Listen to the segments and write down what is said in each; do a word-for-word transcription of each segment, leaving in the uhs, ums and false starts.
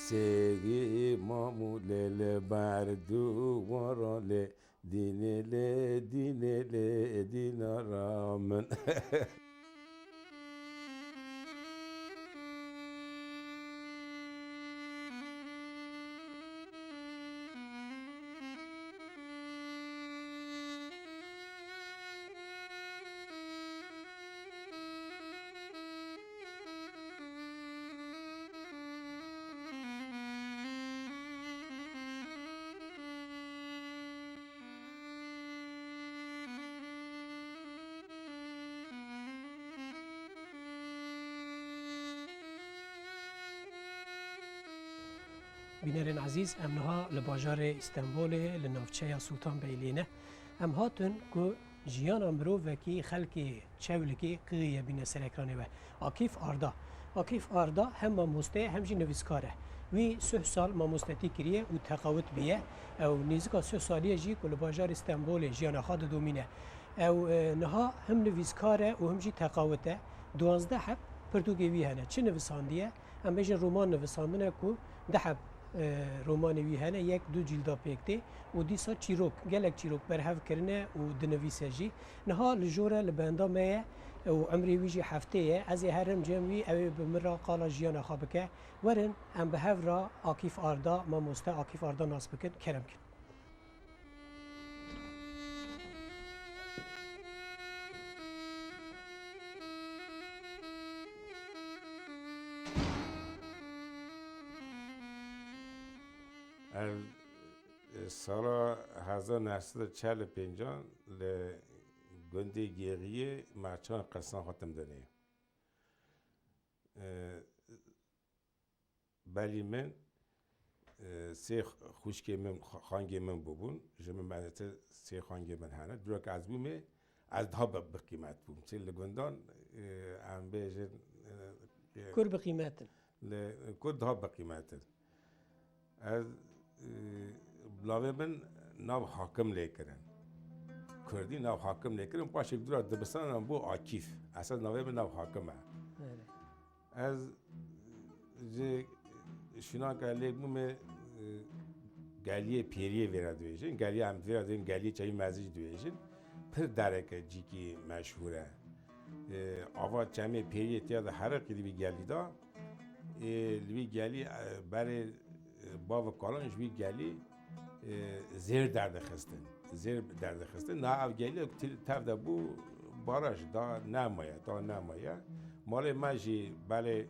Sêgî mamûlê li ber dû wara lê dînê lê dînê lê dînara min. Bînerên ezîz, em niha li bajarê Stenbolê li navçeya Sultanbeyliyê ne. Em hatin ku jiyana mirovekî, xelkê Çewlikê qixîye bîne ser ekranê we. Akîf Arda. Akîf Arda hem mamoste ye hem jî nivîskar e. Wî sih sal mamostetî kiriye û teqawit bîye. Ew nêzika sih salî ye jî ku li bajarê Stenbolê jiyana xwe didomîne. Ew, e, niha him nivîskar e û him jî teqawit e. Duwazdeh heb pirtûkê wî hene. Çi nivisandiye? Em bêjin roman nivisandine ku du heb, e, romanê wî hene, yek du cîlda pêk tê û dîsa çîrok, gelek çîrok berhev kirine û dinivîse jî. Niha li jor e, li benda me ye û emrê wî jî heftê ye. Ez ê herim cem wî, ew ê bi min re qala jiyana xwe bike. Werin, em bi hev re Akîf Arda, mamoste Akîf Arda nas bikin. Kerem kin. Ez, e, sala hezar neh sed û çel û pêncan li gundê Gêriyê Merçan Qesnan xwe tim dinê. E, Belî min, e, sê xwişkê min, xa-, xangê min bûbûn. Ji min mezêtir sê xangê min hene. Dûra ku ez bûmê, ez daha bi, bi qîmet bûm. Çi li gundan, e, em bêjin, e, e, Kur bi qîmet in. Li kur daha bi qîmet in. Ez, e, bi navê min nav Hakim lê kirin. Kurdî nav Hakim lê kirin. Paşê dûra dibistanan bû Akîf. Esas navê min nav Hakim e. Belê. Ez ji şînanka lê bûme, e, geliyê Pêriyê vêra dibêjin. Geliya em vêra dibêjin, geliyê Çewî Mezî jî dibêjin. Pir dereke cîkî meşhûr e. E, ava çemê Pêriyê tiya de heriqî di vî gelî de. E, li vî gelî, e, berê, e, bav û kalan ji vî gelî e, zêr derdixistin. Zêr derdixistin. Niha ev gelî te-, tev de bû baraj, da nemaye, da nemaye. Malê me jî belê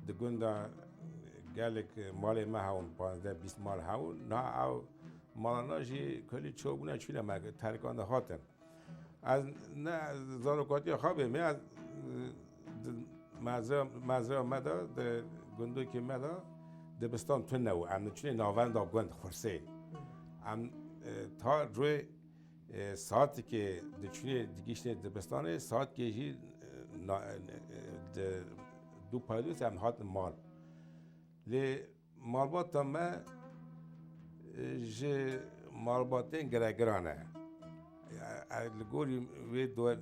di gunda gelek malê me hewin, panzdeh bîst mal hewin. Niha ew malana jî kulî ço bûne çûne me terkan de hatin. Ez ne zarokatiya xwe bêm, ez, e, di mezra, mezra me de, di gundokê me de dibistan tune û em diçûnê navenda gund, xursê. Em, e, ta rûyê, e, saetekê diçûnê, digihîştê dibistanê, saetkê jî, e, na-, e, di du paydos em hatin mal. Lê malbata me, e, ji malbatên giregiran e. E, e, li gorî wê do-, e,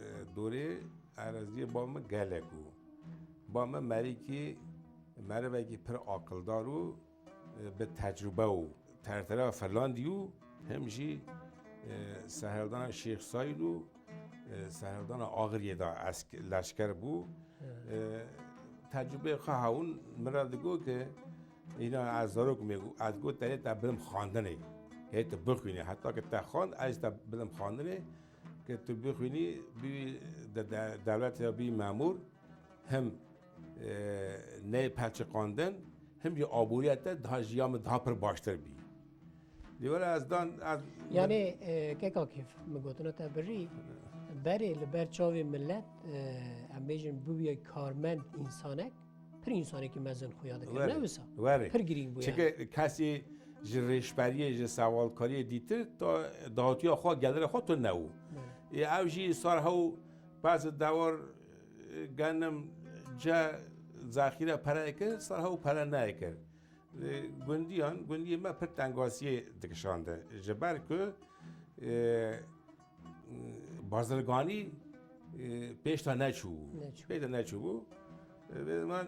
e, dorê eraziyê ba min gelek bû. Ba min merîkî, merivekî pir aqildar û, e, bi tecrube û tertera Finlandî û him jî, e, serhildana Şêx Sayîl û e, serhildana Axiriyê de esk-, leşker bû. Evet. E, tecrûbeyê xwe hewin min re digot ke îna ez zarok me, ez got, te, te bidim xandinê. Hê tu bixwînî. Heta ke te xand, ez te bidim xandinê. Ke tu bixwînî, bî de, de, dewletê de bî memûr. Him, e, neyê pelçiqandin, him jî aboriya te daha jiya min daha pir baştir bî. Lê were ez dan, ez Yanî, e, kek Akîf, min gotina te birî, berê li ber çavê millet, e, em bêjin bibûye karmend însanek, pir însanekî mezin xuya dike. Were, ne wisa? Were. Pir girîng bû yani. Çike kesî ji rêşberiyê, ji sewalkariyê dîtir, ta dahatiya xwe, gelira xwe tune bû. Were. Ê ew jî sar hew pez dewar genim ce zexîre pere kir, sar hew pere neyekir. E, gundiyan, gundiyê me pir tengasiyê dikişandin. Ji ber ku, e, bazirganî, e, pêş de neçûbû. Neçû. Pêş de neçûbû. Vê min,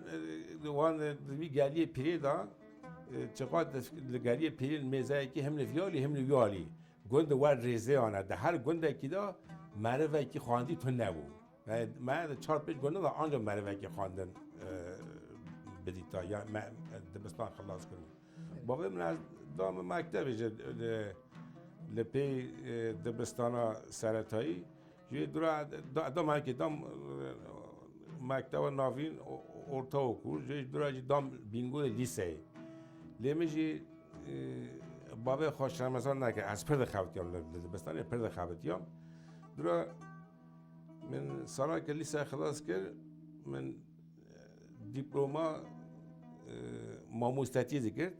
e, wan, e, di vî geliyê pîrê de, e, çiqas di, li geliyê pîrê mêzeyekî him li vî alî, him li wî alî. Gund wer rêzeyan e. Di her gundekî de merivekî xwendî tune bû. Yani me di çar pênc gundin de anca merivekî xwendin, e, bidîta. Ya me, dibistan xilas kiribû. Bavê min ez da min mektebê ji li, li pê, e, dibistana seretayî. Ji dura da, da mekê da, e, mekteba navîn o-, ortaokul, ji dura jî da bîngorê lîseyê. Lê min jî, e, bavê xwe şermezar neke, ez pir dixebitiyam li, li dibistanê pir dixebitiyam. Dura min salake lîse xilas kir, min, e, dîploma, e, mamostetiyê digirt.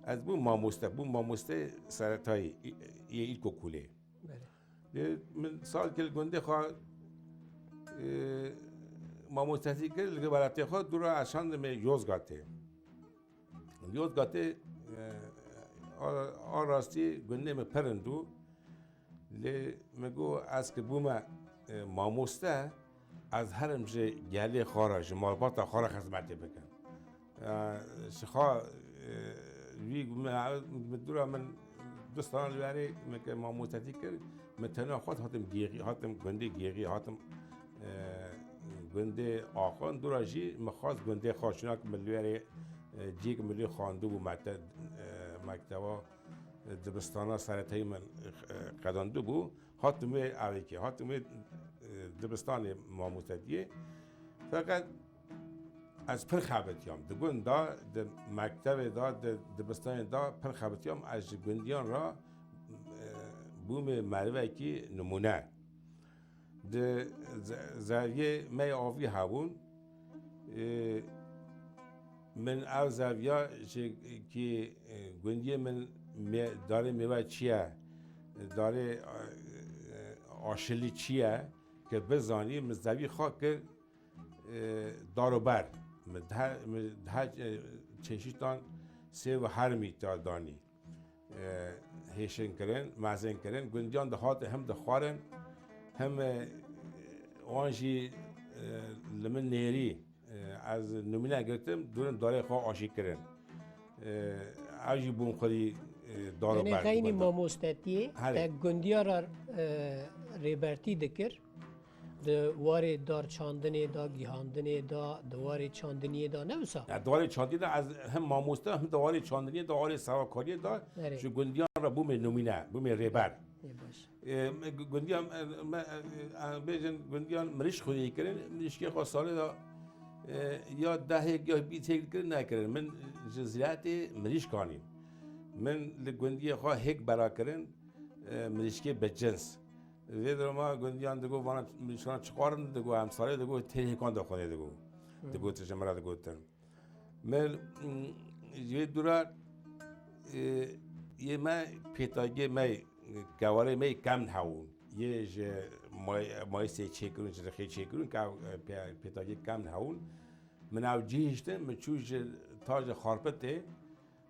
Ez bûm mamoste, bûm mamoste seretayî, î-, yê îlkokulê. Belê. Lê min salkê li gundê xwe, e, mamostetî kir, li welatê xwe dû re ez şandimê Yozgatê. Li Yozgatê, e, a, a rastî gundê min pir rind bû. Lê min got, ez ki bûme, e, mamoste, ez herim ji gelê xwe re, ji malbata xwe re xizmetê bikim. E, ji xwe, e, wî min, min dûra min du sal li werê min ke mamostetî kir, min tena xwest hatim Gêxî, hatim gundê Gêxî, hatim, e, gundê Axan, dûra jî min xwest gundê xwe, çunak min li werê, e, cîk min lê xwendibû, mekte-, e, mekteba, e, dibistana seretayî min, e, qedandibû. Hatim wê evekê, hatim wê, e, dibistanê mamostetiyê. Feqet ez pir xebitiyam. Di gund de, di mektebê de, di dibistanê de pir xebitiyam. Ez ji gundiyan re, e, bûme merivekî nimûne. Di ze-, zeviyê me yê avî hebûn. E, min ev zeviya ji kî, e, gundiyê min mê-, darê mêwe çi ye, darê, e, aşilî çi ye, ke bizanî, min zevî xwe kir, e, dar û ber. Min di her, min di her, e, çeşîtan sêv û hermî te danî. E, hêşin kirin, mezin kirin. Gundiyan dihatin hem dixwarin, hem, e, wan jî, e, li min nêrî, e, ez nimûne girtim, dûrin darê xwe aşî kirin. E, ev jî bûn xwedî, e, dar û ber. Yanî xeynî mamostetiyê, herê, te gundiya re, e, rêbertî dikir. Di warê dar çandinê de, gihandinê de, di warê çandiniyê de, ne wisa? Ya, di warê çandiniyê de ez hem mamoste, hem di warê çandiniyê de, warê sewakariyê de, erê, ji gundiyan re bûme nimûne, bûme rêber. Ê baş. E, me, gu-, gundiyan, e, me, e, e, bêjin gundiyan mirîşk xwedî kirin, mirîşkê xwe salê de, e, ya dehêk ya bîst hêk kirin nekirin. Min ji ziraetê mirîşk anî. Min li gundiyê xwe hêk bera kirin, e, mirîşkê bi cins. Vê derma gundiyan digo, vana şana çiqarin digo, em sarê digo, têrê hêkan de xwedê digo. Hmm. Digo, tu ji min re digotin. Me, mm, ji vê dûra, e, yê me pêtagê me, kewarê me kem hewûn. Yê ji may-, mayîsê çêkirûn, ji rixê çêkirûn, ke, e, pê-, pêtagê kem hewûn. Min ew cihiştin, min çû ji ta ji Xarpitê,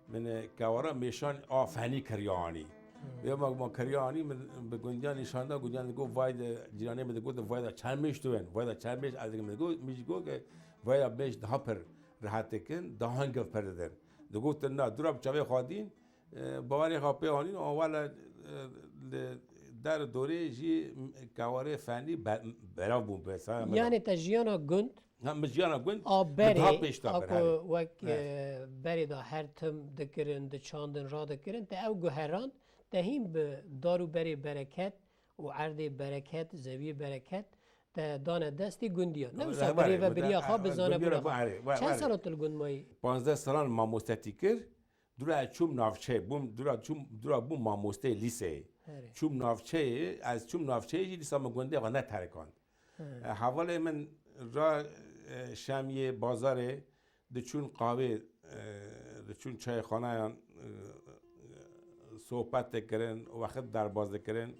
Min, e, kewara mêşan a fenî kiriya anî. Hmm. Vê ma, ma kiriya anî, min bi gundiyan nîşan da, gundiyan digot, vay de, cîranê min digot, vay de çend mêş tu wen, vay de çend mêş ez dikim, min digot, min jî got ke vay de mêş daha pir rehet dikin, daha hingif pir didin. Digotin, na, dûra bi çavê xwe dîn, e, bawerê xwe pê anîn, an wele, e, li der dorê jî kewarê fenî be-, belav bûn be, sana min. Yani te jiyana gund Ha, min jiyana gund, a min berê, daha pêş da a bin, ku herê. Wek, Evet. e, berê de her tim dikirin, diçandin, radikirin, te ew guherand, te hîn bi dar û berê bereket û erdê bereket, zeviyê bereket, te dane destî gundiya. Ne wisa Herê, birê ve biriya xwe bizane bira xwe. Çend sala tu li gund mayî? Panzdeh salan mamostetî kir, dûra ez çûm navçeyê, bûm, dûra çûm, dûra bûm mamosteyê lîseyê. Herê. Çûm navçeyê, ez çûm navçeyê jî lîsa min gundê xwe neterikand. Hı. E, hevalê min ra, e, şemiyê bazarê diçûn qavê, e, diçûn çayxanayan, e, e, sohbet dikirin, wexit derbaz dikirin,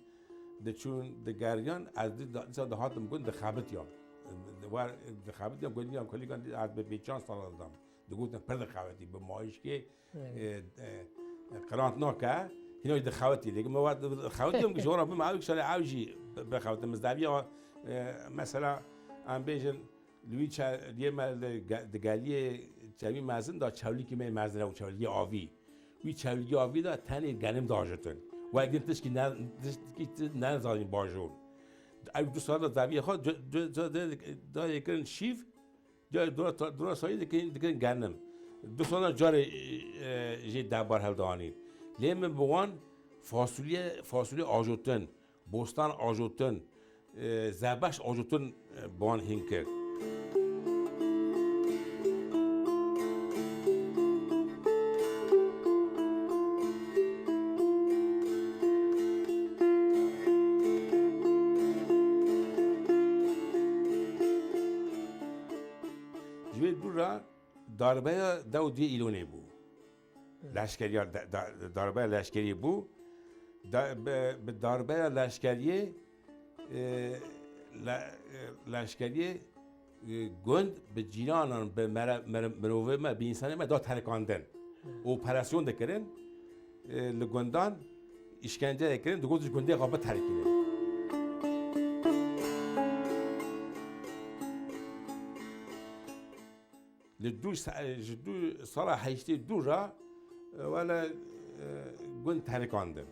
diçûn digeriyan, ez di, dîsa dihatim gund dixebitiyam. War, dixebitiyam, gundiyan kulîkan dî ez bi pêncan sala didam. Digotin pir dixebitî, bi mayîşkê Evet. E, e, qirant nake, hîna jî dixewitî. Lê min we dixewitî, min ji wan re bim, ew şalê ew jî bixewite. Min zevî ya, e, mesela, em bêjin, Li wî çe-, yê me li ge-, di geliyê çemî mezin de çewlîkî me mezin e û çewlîkî avî. Wî çewlîkî avî de tenê genim dajotin. Wek din tişkî ne, tişkî ti-, ne zanîn bajon. Ew du sala de zaviyê xwe, du, du, du, du, dayê kirin şîv, Carê dora, dora sayî dikin, dikin genim. Du sala carê, e, jê dehbar heldanî. Lê min bi wan fasulye, fasulye ajotin, bostan ajotin, e, zebeş ajotin, e, bi wan hîn kir. Ji vê dû re darbeya dewdiyê Îlonê bû. Leşkeriya, da-, da-, darbeya leşkeriyê bû. Da-, bi, bi darbeya leşkeriyê, e, le-, e, leşkeriyê, e, gund bi cîranan, bi mere-, mere-, mirovê me, bi însanê me da terikandin. Operasyon dikirin, e, li gundan îşkence dikirin, digot ji gundê xwe biterikînin. Li du se-, ji du sala heştê du re, e, wele, e, gund terikandin.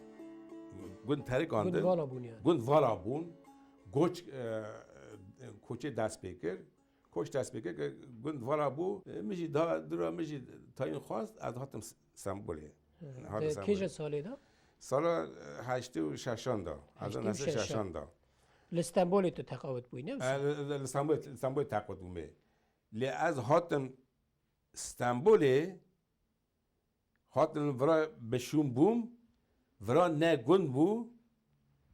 Gund terikandin. Gund vala bûn yani. Gund vala bûn. Koç, e, koçê dest pê kir. Koç dest pê kir, gund vala bû. E, min jî daha dura min jî tayîn xwest, ez hatim S-, Stenbolê. Hı. Hatim Stenbolê. Kêje salê de? Sala, e, heştê û şeşan de. Heştê û şeşan. Hezar neh sed şeşan de. Li Stenbolê tu teqawit bûyî, ne wisa? E, li, li Stenbolê, li Stenbolê teqawit bûme. Lê ez hatim Stenbolê, hatim vira bişûn bûm, vira ne gund bû,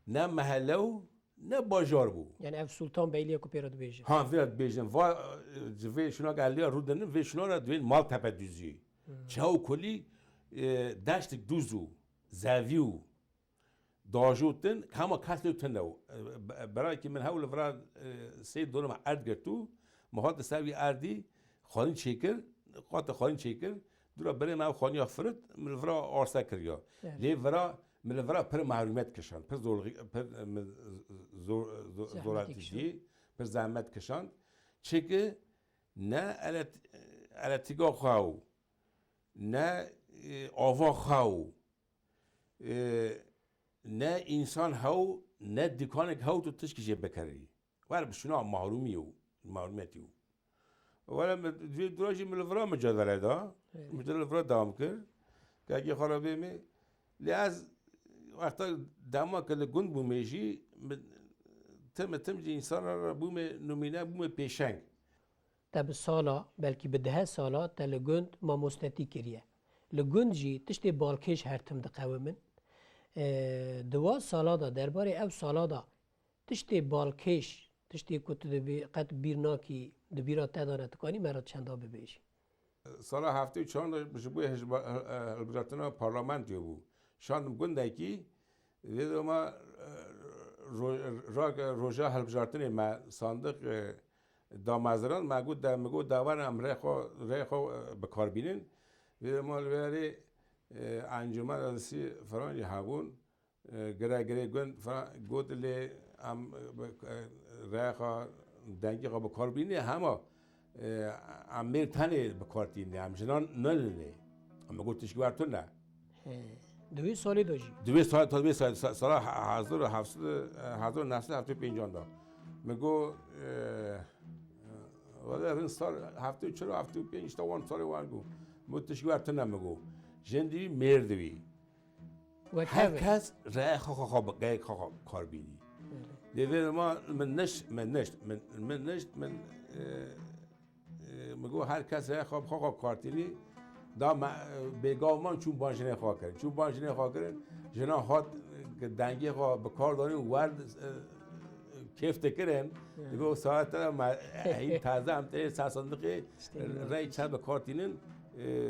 ne mehele û ne bajar bû. Yani ev Sultan Beyliye ku pê re dibêjin. Ha, vira dibêjin. Va, e, ji vê şûna ke ez lê rûdinin, vê şûna re divên Maltepe duzî. Hmm. Çew kulî, e, deştik duz û zevî û dajotin, hema kes lê tune û, e, be-, berakî min hewl li vira, e, sê dönüm erd girtû, min hat li ser wî erdî xwarîn çêkir, qate xwarîn çêkir, dûra berê me ew xwaniya firit, min li vira arse kiriya. Evet. Lê vira, min li vira pir mehrûmiyet kişand, pir zorlixî, pir, e, min zor, zor, zehmet zorek kişand. Dî, pir zehmet kişand. Çêkî ne elet-, elektrîka xwe û ne, e, ava xwe û, e, ne însan hew, ne dîkanek hew tu tişkî jê bikerî. Wer bi şuna mahrûmî û mahrûmetî û. Were min, vê dura jî min li vira micadele da. Evet. Micadele li vira dewam kir. Kekê xwe re bê min. Lê ez wexta dema ke li gund bûme jî, min tim tim ji însanan re bûme numîne, bûme pêşeng. Te bi sala, belkî bi dehe sala te li gund mamostetî kiriye. Li gund jî tiştê balkêş her tim diqewimin. E, di wa sala de, derbarê ev sala de tiştê balkêş, tiştê ku tu dibî-, qet bîr nakî, di bîra te de ne, tu kanî me re çenda bibêjî? Sala heftê û çar de ji bo hejba-, he-, he-, hilbijartina parlamentoyê bû. Şandim gundekî, vê dema, e, ro-, ra-, roja hilbijartinê me sandiq, e, damezirand, me got de, me got dawan em rê xwe, rê xwe, e, bi kar bînin. Vê dema li vê herê, e, encûmena sî filan jî hebûn. E, gire girê gund filan got lê em, e, bi, e, rêxa dengê xwe bi kar bînê hema, e, em mêr tenê bi kar tînê, em jinan nilê. Em got tişkî wer tune. He. Di wê salê de jî. Di wê sal, ta wê sal, sa-, sala he-, hezar û heft sed, e, hezar û neh sed û heftê û pêncan de. Min got, e, wele hin sal heftê û çar û heftê û pênc işte wan salê wan got. Min got tişkî wer tune min got. Jin dî wî mêr dî wî. Wek Her hev e. Kes rêya xwe xwe xwe bi, rêya xwe xwe bi kar bînî. Belê. Lê vê dema min nişt, min nişt, min, min nişt, min, e, e, min got her kes rêya xwe bi xwe xwe bi kar tînî. Da me, e, bêgav man çûn ban jinê xwe kirin. Çûn ban jinê xwe kirin, jina hat, e, dengê xwe bi kar danî û wer, e, kêf dikirin. Hı. Digot saet te me, e, hîn taze em tê ser sandiqê. Rey çer bi kar tînin, e,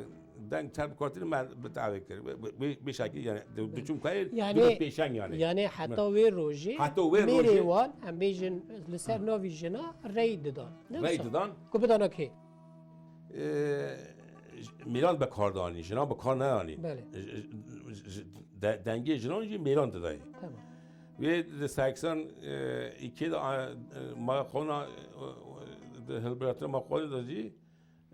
deng çer bi kar tînin, me bi tavê kir. Bi, bi, bi, bi şekil, yani, du, du çûm kayir, yani, du pêşeng, yani. Yani, heta wê rojê, heta wê mêrê rojê wan, em bêjin, li ser navî jina rey didan. Ne wisa? Rey didan. Ku bidana kê? E, j-, mêran bi kar danî, jinan bi kar nedanî. Belê. J-, j-, j-, de-, dengê jinan jî mêran didayê. Tamam. Wê di seksen, e, îkê de, a, e, ma xona, e, e, Hilbijartina me Xwedê de jî,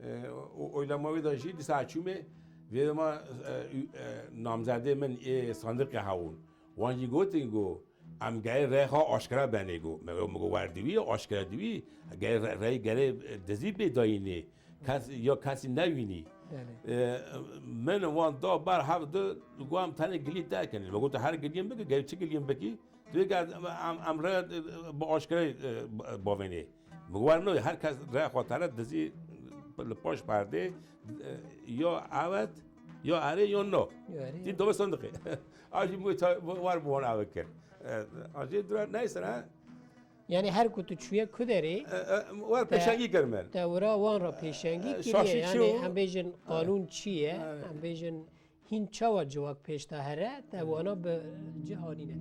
e, o-, oylama wê de jî dîsa çûme, vê dema, e, û, e, namzedê min ê sandiqê hewin. Wan jî gotin ku em gerê rê xwe aşkera benê ku. Me, me got wer diwî, aşkera diwî, gerê rê, rê, gerê dizî bê dayînê. Kes, ya kesî newînî. Belê. E, min wan da ber hev di, got em tenê gilî derkenê. Me got her giliyên bike, gerê çi giliyên bikî? Tu yê em, em, em rê, e, bi aşkere, e, bavênê. Min got, no, her kes rê xwe tene dizî li paş perdê, e, ya evet, ya erê, ya no. Ya erê, tî ya dove sandiqê. A jî min got, war bi wan ew kir. E, a jê dura neyse ne. Yani her ku tu çûye ku derê, e, e, war te, pêşengî kir min. Te wira wan re pêşengî, e, kiriye. Şaşî yani çû. Em bêjin qanûn çi ye? Evet. Em bêjin Hîn çawa civak pêş de here, te wana bi cih anîne.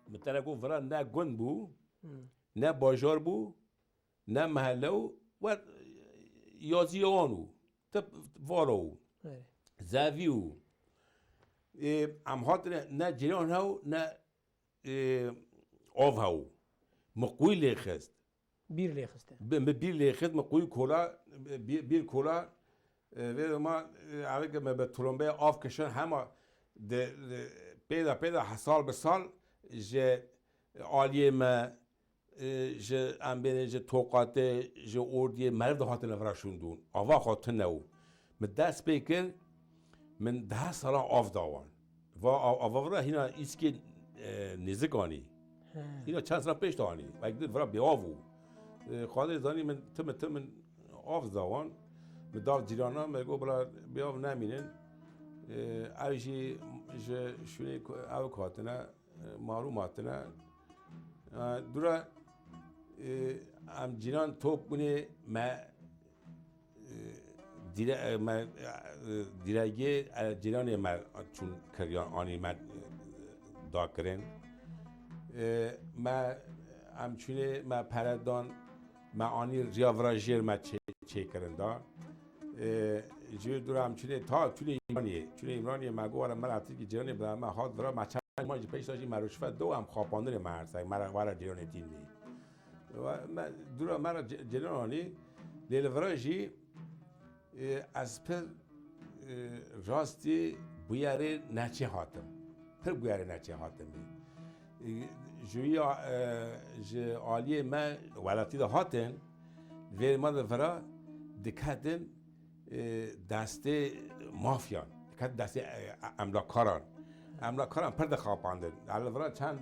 Min te ne got vira ne gund bû, Hmm. ne bajar bû, ne mehelle û we yazî wan û tip varo û Evet. zevî û, ê, em hatine ne cîran hew ne, ê, av hew. Min qûy lê xist. Bîr lê xiste. Bi, min bîr lê xist, min qûy kola, bî-, bîr kola, e, vê dema, e, eve ke me bi tulombeya av kişin, hema di, di, pêda pêda he sal bi sal ji aliyê me, e, ji em bêne ji Toqatê, ji Ordiyê meriv dihatine vira şûndûn. Ava xwe tune û min dest pê kir, min deh salan av da wan. Va av, ava vira hîna îskê, e, nêzik anî. He. Hîna çend salan pêş de anî. Wek din vira bêav û, e, Xwedê zanî min tim tim min av da wan. Min dav cîrana, me got bila bêav nemînin. E, ew jî ji şûnê ku ew hatine, e, marûm hatine. E, dura, e, em cîran top bûnê me, e, dire-, e, me, e, dîregê, e, cîranê me çûn kiriyan, anî me, e, dakirin. E, me, em çûnê me pere dan, me anî riya vira jêr me çê-, çêkirin da. E, ji wê dûra em çûnê ta çûnê Îmraniyê. Çûnê Îmraniyê me got, were me ra tirkî cîranê bila me hat vira, me çend ma jî pêş de jî me rûşve do em xapandinê me her sey, me re, were cîranê tîn dî. Wa-, me, dûra me re ce-, cîran anî, lê li vira jî, e, ez pir, e, rastî bûyerê neçê hatim. Pir bûyerê neçê hatim. E, ji wî ya, e, ji aliyê me welatî de hatin, vê me de vira diketin, e, destê mafyan, diketin destê, e, emlakkaran. Emlakkaran pir dixapandin. Ez li vira çend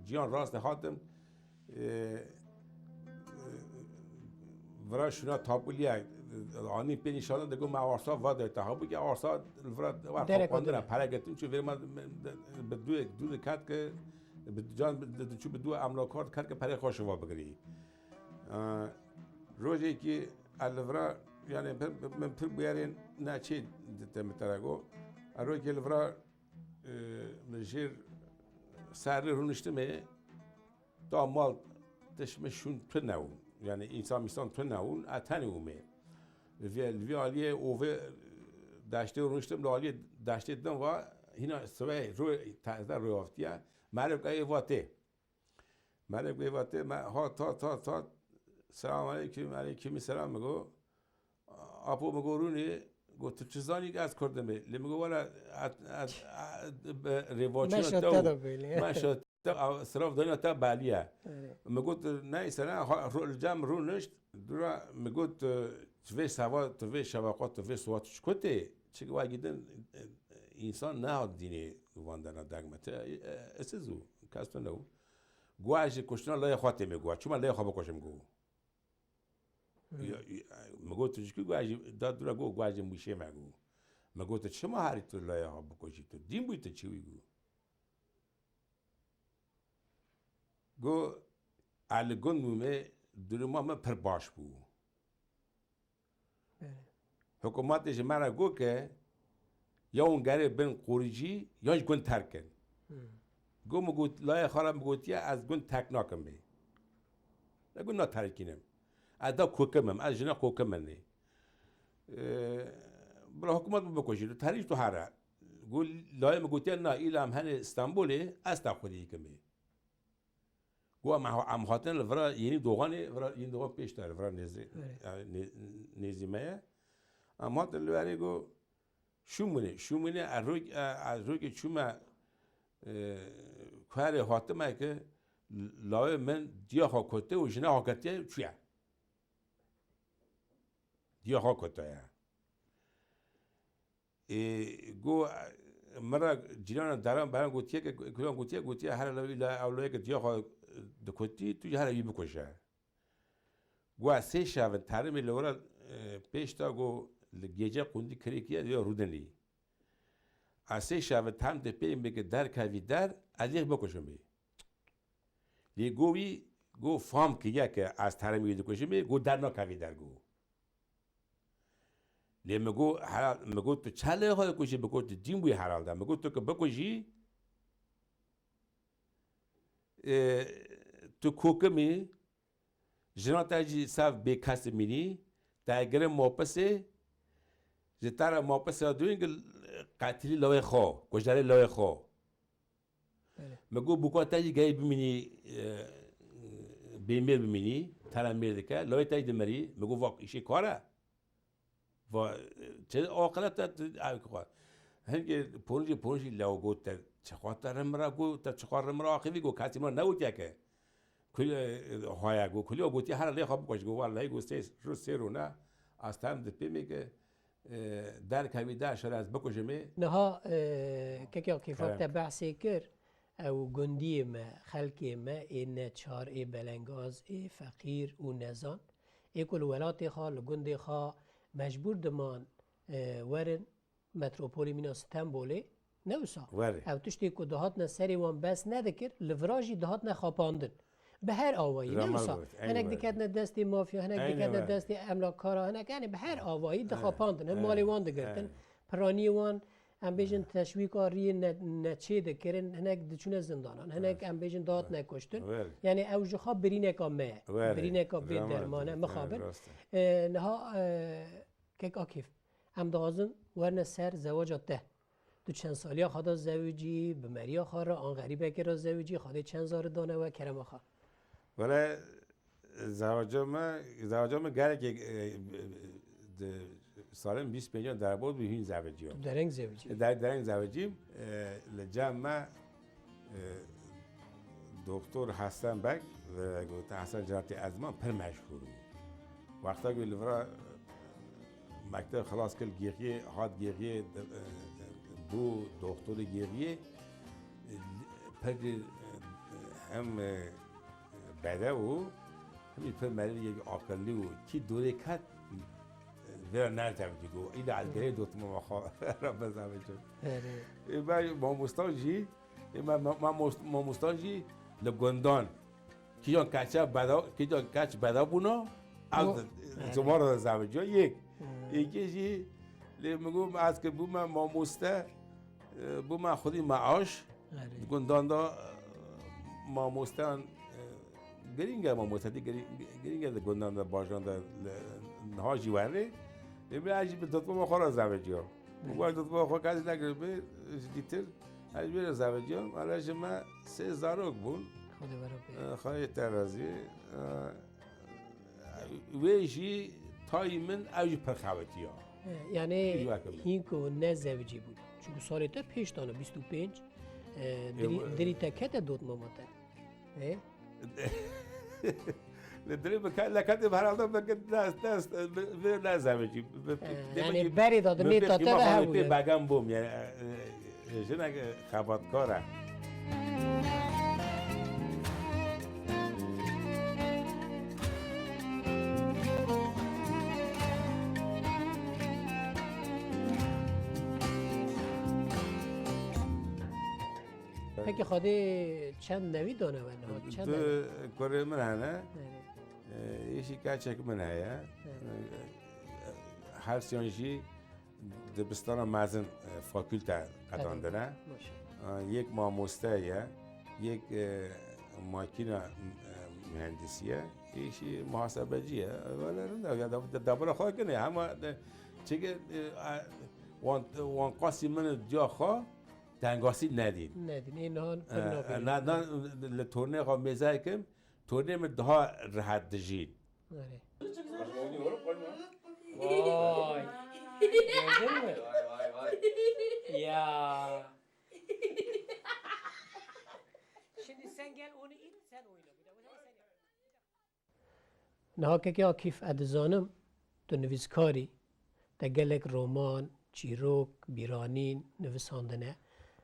ciyan rastê hatim, e, e, vira şûna Tapûlî ye, anî pê nîşanin, digo me arsa va de te hebû ki arsa li vira wa Derek xapandin e, odine. Pere girtin çû vê me, me, de, bi dû, dû diket ki, bi can, bi, diçû bi dû emlakar diket ki perê xwe şiva bigirî. E, rojekî ez li vira, yani pir, min pir bûyerên neçê dite min te re got. Ez rojekê li vira, e, min jêr serrî rûniştimê, da mal tişt min şûn tune bûn. Yani însan mîsan tune bûn, ez tenê bûmê. Li vê, li vê aliyê ovê deştê rûniştim, li aliyê deştê din va hîna sibehê rû, teze rû haftiye. Merivka ê va tê. Merivka ê va tê, me hat, hat, hat, hat. Selam aleyküm, aleyküm selam mi got. Apo mi got rûnê, got tu çi zanî ki ez Kurd im ê? Lê mi got wele, et, et, et, bi rêvaçûna Meşa te te û de belî ye. Meşa te, a, sirav dayna te belî ye. Evet. Mi got neyse ne, ha, ro-, li cem rûnişt, dûra mi got, e, tu vê seva, tu vê şeveqa, tu vê siwa tu çi kutê? Çi wagî din, e, e, însan nehat dînê van dena degme. Te, e, e, siz û, kes tu ne û. Guwa ji kuştina laya xwe tê mi guwa. Çima laya xwe bikoşim gu? Hmm. Ya, ya, mi got tu ji kî guwa jî, da dûra got guwa ji mûşê me got. Mi got tu çima herî tu laya xwe bikoşî tu? Dîn bûyî tu çi wî got? Got, "Ez li gund bûme, duruma min pir baş bû." Belê. Hikûmetê ji me re got ke ya hûn gerê bin qorîcî yan ji gund terk in. Hmm. Got, "Min got, layê xwe re min gotiye ez gund terk nakim bê. Ez gund naterkînim. Ez da kokim im, ez jina kokim im nê. Ee, bila hikûmet min bikujî, tu terî tu here." Got, "Layê min gotiye na, îla em henê Stenbolê, ez te xwedî dikim ê." Got, "Em, em hatin li vira Yenî Doğanê, vira Yenî Doğan pêş de, li vira nêzî, Evet. yani nê-, nêzî me ye. Em hatin li werê got, şûmûnê, şûmûnê, ez rok-, e, ez rokê çûme, e, kuerê hatime ki lawê min diya xwe kote û jina xwe ketiye çûye. Diya xwe kote ye." Ê, got, "Min re cîranan deran beran gotiye ke, kulan gotiye, gotiye, here lawê la, ew lawê ke diya xwe dikotî, tu jî here wî bikuje." Got, "Ez sê şev in terimê li wira, e, pêş de got, li gêce qundî kirêkiye, diya rûdinî. Ez sê şev in terim de pê min ke derkevî der, ez yê bikujim ê." Lê got wî, got, "Fam kiriye ke ez terimê wî dikujim ê, got dernakevî der got." Lê min got, "Herhal-, min got, tu çi lê xwe dikujî, bi got tu dîn bûyî herhalde. Min got, tu ki bikujî, e, tu kokimî, jina te jî sev bê kes dimînî, te girin mapisê, ji te re mapisê dûyîn ki qetilî lawê xwe, kujerê lawê xwe." Belê. Min got, "Bûka te jî gehê bimînî, e, bêmêr bimînî, te re mêr dike, lawê te jî dimirî." Min got, "Vak îşê kar e. Va, e, çi aqile te, tu, ev ki xwe." Hingê ponijî, ponijî lew got, "Te çiqas te rimira got, te çiqas rimira axivî got, kesî min re negotiye ke. Kul, e, haya got, kulî got, ya here lê xwe bikuje." Got, "Wellahî," got, "sê, rû sê rûne, ez terim di pê me ke, e, derkevî der şer ez bikujimê." Niha, e, kekê Akîf, Kerem. Te behsê kir, ew gundiyê me, xelkê me, ê neçar, ê belengaz, ê feqîr û nezan, ê ku li welatê xwe, li gundê xwe mecbûr diman, e, werin metropolê mîna Stenbolê, ne wisa? Werê. Ew tiştê ku dihatne serê wan bes nedikir, li vira jî dihatne xapandin. Bi her awayî, ne Ramal wisa? Got, eyni Hinek were. Diketine destê mafya, hinek Eyni diketine were. Destê emlakkara, hinek, yani bi her awayî dixapandin. Hin Eyni. Malê wan digirtin, Eyni. Piraniyê wan, em bêjin teşwîka riyê ne, neçê dikirin, hinek diçûne zindanan, hinek Eyni. Em bêjin dihatne kuştin. Were. Yani ew ji xwe birîneka me ye. Were. Birîneka bê Ramal derman e, got, mixabin. Eyni, rast e. E, niha, e, Kek Akîf, em dixwazin werne ser zewaca te. Tu çend saliya xwe da zewicî, bi meriya xwe re an xerîbekê re zewicî, Xwedê çend zarî dane we, kerema xwe? Wele, zewaca me, zewaca me gelekê, e, di salên bîst pêncan derbas bû, hîn zewiciyam. Tu dereng zewicî? Der-, dereng zewicîm, e, li cem me E, Doktor Hesen Beg, e, got, Hesen Celatî Ezman pir meşhûr bû. Wexta ku li vira, e, mekteb xilas kir, Gêxiyê, hat Gêxiyê, e, e, bû doktorê Gêxiyê, e, pir, e, hem, e, bedew û hem jî pir merivê aqilî û kî dorê ket, e, vira nezewicî got. Îda ez gerê dotmama xwe ra bizewicim. Erê. E, ben mamosta jî Ê, me, me, me most-, mamosta jî li gundan. Kîjan keçe beda-, kîjan keç beda bûna, ew Wo-, di, erê. Cumar de zewiciya yek. Hmm. Êkê jî lê min got, ez ki bûme mamoste, e, bûme xwedî me aş. Erê. Di gundan de, e, mamosteyan, e, Girîng e mamostetî, girî-, girîng e di gundan de, bajaran de li, niha jî werê. Lê min ez jî bi diploma xwe re zewiciya. Min got, ez diploma xwe kes nekiribê, ji dîtir ez jî wê re zewiciya. Hele ji me sê zarok bûn. Xwedê were bê. Eh, Xwedê te razî. Eh, wê jî tayî min ew jî pir xebitiya. Eh, yanî Jî weke min. Hîn ku ne zewicî bûn. Çunku salê te pêş tane bîst û pênc, eh, dirî-, Ew, eh, dirî te kete dotmama te. Ê? Li dilê min ke-, leketê min herhalde min ke-, ne, ne, bi, bi, ne zewicî. Bi, bi, Ee, demek yani ki berê de bi nê pê tate de qîma hev pê bûye. Begem bûm, yani, e, e, jinek, e, xebatkar e. Peki Xwedê çend newî dane we niha? Çend Du newî? Kurê min hene. Erê. Êşî keçek min heye. Erê. Her siyan jî dibistana mezin, e, fakülte qedandine. Maşallah. E, yek mamoste ye, yek, e, makîna, e, mühendisî ye. Êşî muhasebecî ye. Wele rind e, ya da, de, debara xwe kine, hema de, çike, e, a, wan, wan qasî min diya xwe tengasî nedîn. Nedîn, ê nihan E, pir nabînin. Na, na, li tornê xwe mêze kim, tornê min daha rehet dijîn. Erê. Vay. Gördün mü? Vay, vay, vay. Ya. Şimdi sen gel onu it, sen oyna. Bir de bunu sen yap. Niha kekê Akîf, ez dizanim tu nivîskar î, te gelek roman, çîrok, bîranîn nivisandine.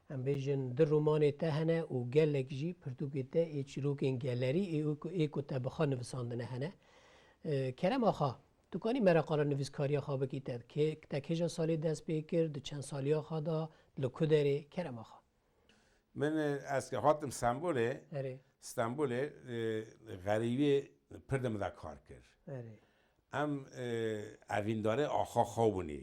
Em bêjin du romanê te hene û gelek jî pirtûkê te ê çîrokên gelerî ê ku, ê ku te bi xwe nivisandine hene. E, Kerem Axa, tu kanî me re qala nivîskariya xwe bikî, te kê, te kêja salê dest pê kir, di çend saliya xwe de, li ku derê? Kerem Axa. Min, e, ez ke hatim Stenbolê, Erê. Stenbolê, e, xerîbî pir di min de kar kir. Erê. Em, e, evîndarê axa xwe bûnî.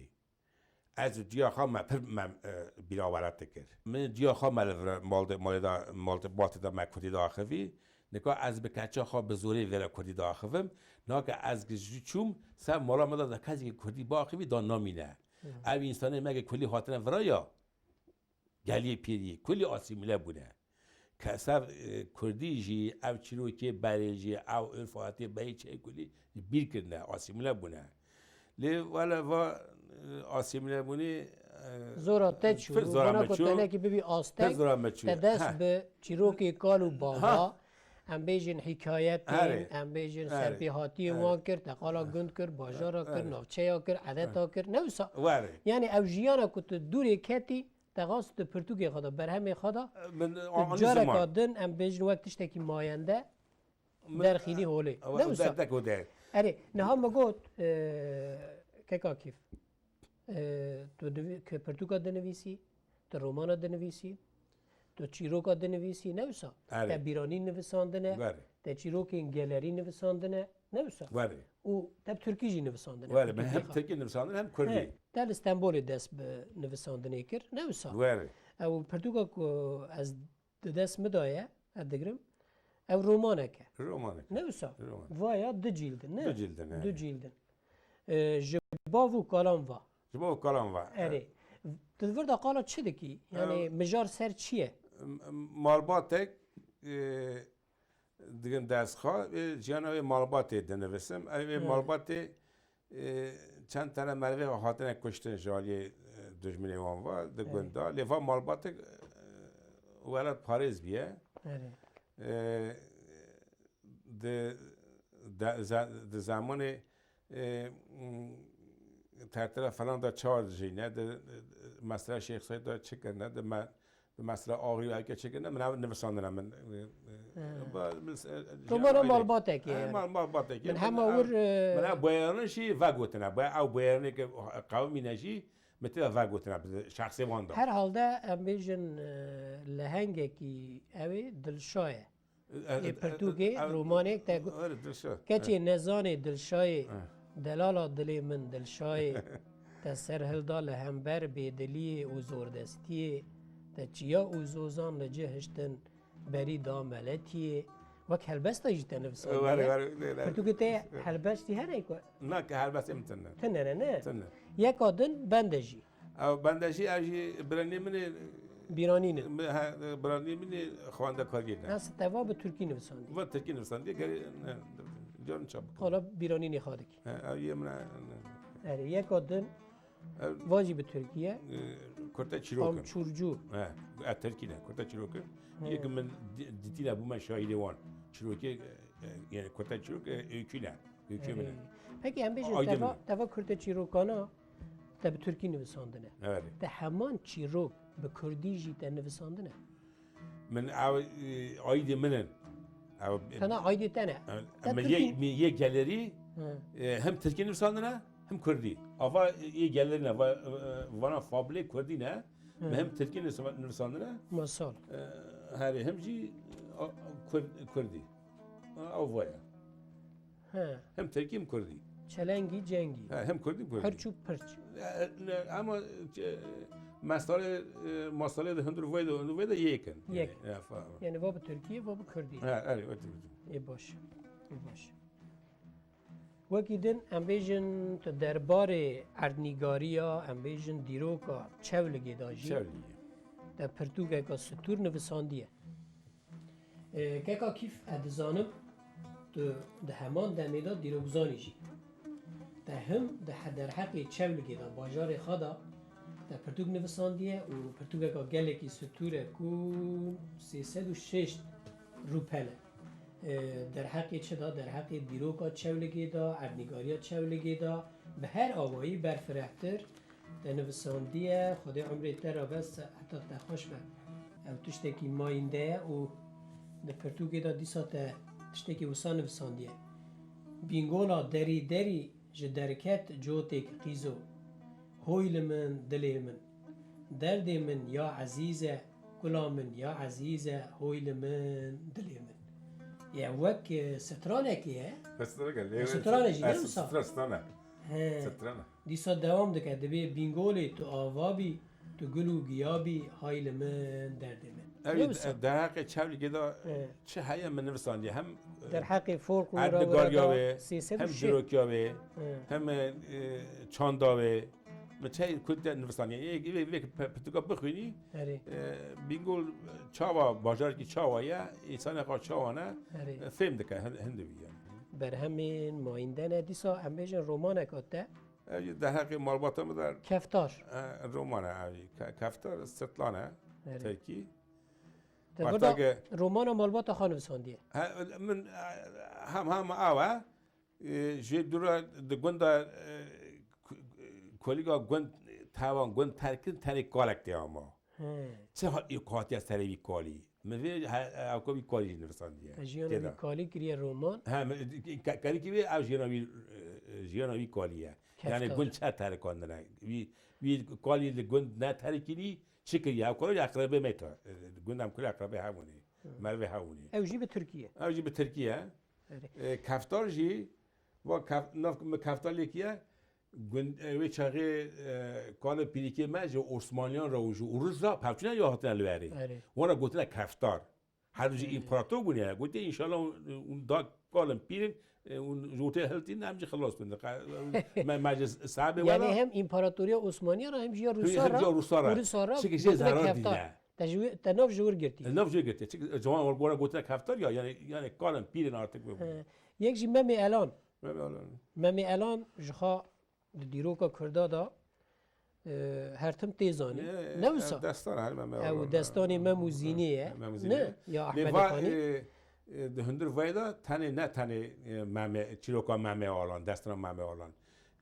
Ez û diya xwe me pir me, e, bîrawere dikir. Min diya xwe me li vir mal de, malê de, mal de, malê de me kurdî diaxivî. Nika ez bi keça xwe bi zorê vêre kurdî diaxivim. Nake ez ji çûm ser mala me de, de kesekî kurdî biaxivî da namîne. Hı. Ev însanê me ke kulî hatine viraya. Geliyê pêdî kulî asîmîle bûne. Ke ser, e, kurdî jî, ev çîrokê berê jî, ew urfatê berê çê kulî bîr kirine, asîmîle bûne. Lê wele va, e, asîmîle bûnê, e, Zora te çû, pir zora bana me ku çû, tenekî bibî pir aztek, zora me çû. Te dest Heh. bi çîrokê kal û bava, Ha. em bêjin hîkayetên, Erê. em bêjin Erê. serpêhatiyên Erê. wan kir, te qala gund kir, bajara kir, Erê. navçeya kir, edeta kir, ne wisa? Were. Yani ew jiyana ku tu dûrê ketî, Te xwest di pirtûkê xwe de, berhemê xwe de, Min tu anî careka ziman. din, em bêjin, wek tiştekî mayende Min derxînî holê. Ew Ne wisa? derdek û der. Erê, niha me got, e, Kek Akîf, e, tu divî-, ke pirtûka dinivîsî, tu romana dinivîsî, tu çîroka dinivîsî, ne wisa? Erê. Te bîranî nivisandine, Berê. te çîrokên gelerî nivisandine, ne wisa? Werê. Û te bi tirkî jî nivisandine, Werê, min pirtûkê hem xwe. tirkî nivisandin hem kurdî. He, te li Stenbolê dest bi nivisandinê kir, ne wisa? Werê. Ew pirtûka ku ez di dest min de ye, ez digirim, ew romanek e. Romanek. Ne wisa? Roman. Va ya du cîld in, ne? Du cîld in, he. Du cîld in. E, ji bav û kalan va. Ji bav û kalan va. Erê. Tu di vir de qala çi dikî? Yani Em, mijar ser çi ye? M-, m-, malbatek, e, digin dest xwe, ê jiyana wê malbatê dinivisim. Ew ê Evet. malbatê, e, çend tane merivê hatine kuştin ji aliyê, e, dijminê wan ve, di Evet. gund de. Lê va malbatek, e, welat parêz bûye. Evet. E, di, de, ze-, di zemanê, e, m, tertera falan da çawa dijîne, di, di, mesela Şêx Seyd da çi kirine, di me-, Bi mesela Axrî û eke çêkirine, min ev nivisandine min, e, e, He. ba-, min, e, Tomara jiyana malbatekê, he, yani. mal-, malbatekê. Min Min hema ev, wir, e, min ev boyarin jî vegotine. Ba-, ew boyarinê ke qewimîne jî, min tê de vegotine, bi şexsê wan de. Herhalde em bêjin, e, lehengekî ew ê dilşa ye. E, e, Ê e, pirtûkê, e, e, romanê te got, öyle dilşa. Keçê nezanê dilşayê, He. delala dilê min dilşayê, te ser hilda li hember bêdiliyê û zordestiyê, te çiya û zozan li cih hiştin, berî da meletiyê. Wek helbesta jî te nivisandine. Were, were, ne, ne. Pirtûkê te helbestî hene ku? Na, ke helbestê min tune. Tune ne, ne? Tune. Yeka din bende jî. Ew bende jî, ew jî biranî min ê. Bîranî ne. Mi-, he, biranî min ê xwendekariyê ne. Nas teva bi tirkî nivisandî. Va tirkî nivisandî, gerê, ne, can çap. Qala bîranî nêxadikî. He, ew yê min e, ne. Erê, yeka din, Ev, va jî bi tirkî ye. e, kurte çîrokin. Am çurcu. He, e, tirkî ne, kurte çîrokin. He. Yek min di-, dîtîne bûme şahidê wan. Çîrokê, e, e, yani kurte çîrok, e, öykü ne. Öykü min e. Erê. Peki em bêjin Aydın teva, mi? teva kurte çîrokana Te bi tirkî nivisandine. Evet. Te heman çîrok bi kurdî jî te nivisandine? Min ew, e, aîdê min in. Ew, e, Tena aîdê te ne. e, Te min tirkî yê, min yê gelerî, Hı. e, hem tirkî nivisandine, hem kurdî. Ava, e, yê gelerî ne, va-, e, e, vana fabilê kurdî ne. Hı. Me hem tirkî nivîsa-, nivîsandine, Masal. e, herê hem jî, a, Kurd-, Kurdî. A, ew vaya. He. Hem tirkî hem Kurdî. Çelengî cengî. He, hem Kurdî hem Kurdî. Pirç û pirç. E, ne, ama, e, mesale, e, mesale de hundir vay de, hundir vay de yek in. Yek. Yani, e, fa- Yani va bi Tirkiyê, va bi Kurdî. He, erê, o Tirkî. Ê baş. Ê baş. Wekî din em bêjin tu derbarê erdnîgariya, em bêjin dîroka Çewligê de jî Çewligê. Te pirtûkeka stûr nivisandiye. E, keka Kîf, ez dizanim tu di heman demê de dîrokzanî jî. Te him di he-, derheqê Çewligê de, bajarê xwe de, te pirtûk nivisandiye û pirtûkeka gelekî stûr e ku sê sed û şêst rûpel e. E, derheqê çi de? Derheqê dîroka Çewligê de, erdnîgariya Çewligê de, bi her awayî berfirehtir te nivisandiye, Xwedê umrê te re be, se-, heta te xweş be. Ew tiştekî mayînde ye û di pirtûkê de dîsa te tiştekî wisa nivisandiye. Bîngola derî derî ji derket cotêk qîzo. Hoy li min, dilê min. Derdê min ya ezîz e, kula min ya ezîz e, hoy li min, dilê min. Ya wek, e, stranekê ye. Stranekê, lê Stranê jî, ne wisa? Stran, stran e. He. Stran e. Dîsa dewam dike, dibê bîngolê tu ava bî, tu gul û giya bî, hay li min, derdê min. Ew Ne wisa? de-, derheqê Çewligê de He. çi heye min nivisandiye, hem, e, Derheqê folklora erdnîgariya were de wê, sê sed û şeş. hem dîrokiya wê, He. hem, e, çanda wê. Min çey ku te nivisandiye. Ê, vê, vê, vê pe-, pirtûka bixwînî, Erê. e, Bîngol çawa, bajarekî çawa ye, însanê xwe çawa ne, Erê. e, fêm dike, hin-, hindê wî yani. Berhemên mayînde ne, dîsa em bêjin romaneka te. Ev jî derheqê malbata min de Keftar. E, roman e ev jî. Ke-, Keftar Sirtlan e, Erê. Tirkî. Te Bartagê burada romana malbata xwe nivisandiye. He, min, e, hem, hem ew e. E, ji dû re di gunda, e, ku-, kolîga gund, tevan gund terkin tenê kalek tê ama. He. Çi ha-, hatiye serê vî kalî? Min vê he-, hevka vî kalî jî nivisandiye. Te jiyana Tê vî de. kalî kiriye roman. He, min, ke-, ke-, kalîkî vê ev jiyana vî, e, jiyana vî kalî ye. Keftar. Yani gund çi terikandine? Vî, vî kalî li gund ne terikînî, çi kiriye? Ev kalî eqrebê me te. E, gund em kul eqrebê hevûnê. Hı. Mervê hevûnê. Ew jî bi Tirkî ye. Ew jî bi Tirkî ye. Erê. E, Keftar jî, va kef-, nav min Keftar lê kiriye, gund, e, wê çaxê, e, kalê pîrikê me ji Osmaniyan re û ji Urus re pevçûne ya hatine li werê. Erê. Wana gotine Keftar. Her du jî Erê. împarator bûne ya. Gotiye, înşallah, hûn da kalin pîrin, e, hûn ji ortê hiltîn, em jî xilas bin. Me, me ji sahabê Yani were hem împaratoriya Osmaniya re hem jî ya Rusa hem re, jî ya Rusa re. Rusa re Çike jê gotine zarar Keftar. dîne. Te ji wê, te nav ji wir girtî. E, nav ji wir girtî. Çik, e, ciwan wan gotine Keftar ya, yani, yani kalin pîrin artık. He. Yek jî Memê Elan. Memê Elan. Memê Elan ji xwe di dîroka Kurda de, e, her tim tê zanîn. Ne, Ne wisa? ev destan her Memê Ew Elan. destanê Mem û Zînê ye. Mem û Zînê Ne? ye. Ya Lê Ehmed va, Xanî. e, e, di hundir vayê de tenê, ne tenê, e, Memê, çîroka Memê Alan, destana Memê Alan.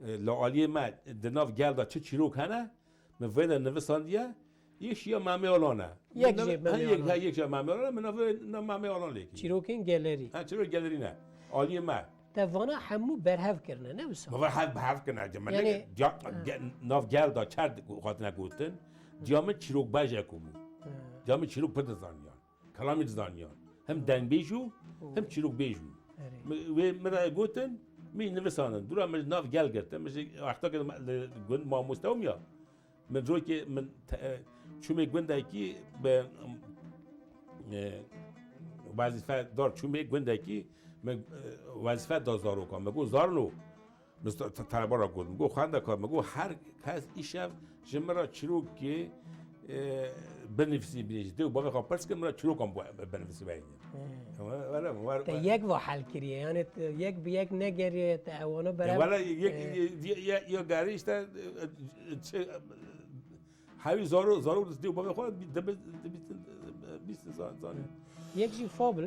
E, li aliyê me di nav gel de çi çîrok hene, min vê de nivisandiye, yek jî ya Memê Alan e. Yek Min jî nav-, Memê ha, yek, Alan. ha, yek jî ya Memê Alan e, min nav, nav Memê Alan lê kiriye. Çîrokên gelerî. Ha, çîrok gelerî ne. Aliyê me. Te vana hemû berhev kirine, ne wisa? Ma va hev, hev kirine. Cem, Yani, ge-, ha. ge-, nav gel de çer hatine gotin. Ciya min çîrokbejek bû. Ha. Ciya min çîrok pir dizaniyan. Kelamî dizaniyan. Hem dengbêj û hem çîrokbêj bû. Erê. Mi, wê min re gotin, min nivisandin. Dûra min ji nav gel girtin. Min ji wexta ke li gund mamoste bûm ya. Min rokê min te, e, çûmê gundekî bi, e, wezîfe dar çûmê gundekî min, e, wezîfe da zarokan. Min got, zarno, Min st-, t-, teleba re got, min got, xwendekar, min got, her kes îşev ji min re çîrokê, e, binivîsî, binê ji dê û bavê xwe pirs kin, min re çîrokan bo-, binivîsî beynin. Hmm. Were, were, were, Te were. yek va hel kiriye, yani te yek bi yek negeriye, te ewana E, beraber, were, yek, e, ye-, ye-, ye-, ya geri işte, e, e, şey, e, Hevî zaro, zaro destê û bavê xwe bi-, dibe-, dibe-, bîst zan-, zanî. Yek jî Fabl.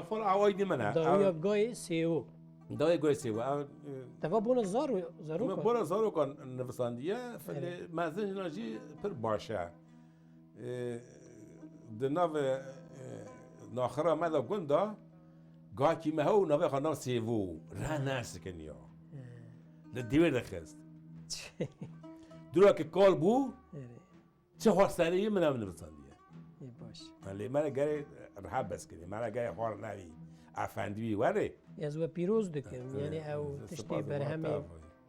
Fabl awayî dî min e. Dawiya Ev gayê sêwo. Dawê goyê sêwo. Ev, e, Te va bona zaro, zaroka. Me bona zarokan nivisandiye, Evet. Lê mezin jina jî pir baş e. E, di nav, e, naxira me de gunda, gakî me hew navê xwe nav sêvo. Re nesikin ya. He. Li dîwêr dixist. Dûra ke kal bû, Erê. Çi xwestarî min ev nivîsandiye. Ê baş. Lê me re gerê reha bes kirî. Me re gerê xwar nevî. Efendî wî werê. Ez we pîroz dikim. Yanî ew tiştê berhemê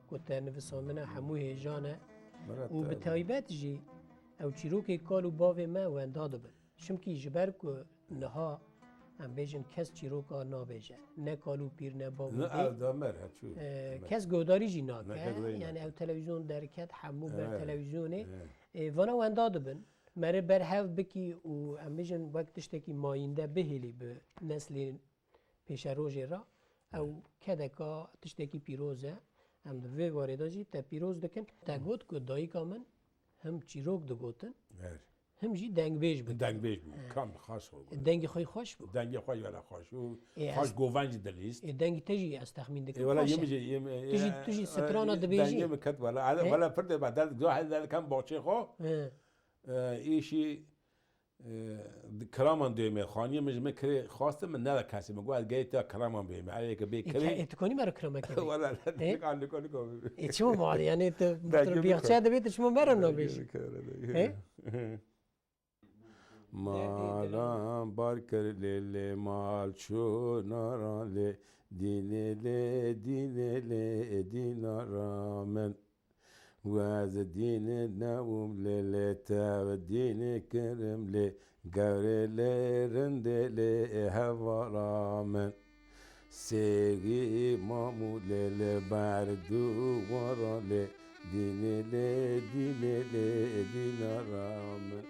ku te nivisandine hemû hêjan e. Û bi taybet jî ew çîrokê kal û bavê me wenda dibin. Çimkî ji ber ku niha em bêjin kes çîroka nabêje. Ne kal û pîr ne bav û dê. Kes guhdarî jî nake. Yanî ew televîzyon derket hemû ber televîzyonê. Ê, vana wenda dibin. Meriv berhev bikî û em bêjin wek tiştekî mayînde bihêlî bi neslên pêşerojê re. Ew kedeka tiştekî pîroz e. Em di vê warê de jî te pîroz dikin. Te got ku dayika min him çîrok digotin, him jî dengbêj bû. Dengbêj bû. Kam xaş xwe got. Dengê xwe xweş bû. Dengê xwe wela xweş û xweş govan jî dilîst. Ê, dengê te jî ez texmîn dikim. Ê, wela yê min jî, yê min, tu jî, tu jî strana dibêjî. Dengê min ket wela. Wela pir de ba der, do hel der kam baxçê xwe. Ê, îşî, ê, di kiraman dême, xaniyê min ji min kirê xwastin, min neda kesê, min got, ez geyê te kiraman bême. Ev yeke bê kirê. Ê, tu konî me re kirameke bê? Wela, ê? Nika, nika, nika. Ê, çima malê, yanî tu biyaxçe dibê, tu çima me re nabêjî? Ê? Mala bar kir lê lê mal çû nara lê dînê lê dînê lê dînara min. Wez dînê newm lê lê tev dînê kirim lê gewrê lê rindê lê hevara min. Sêgî mamû lê lê berdu wara lê dînê lê dînê lê dînara min.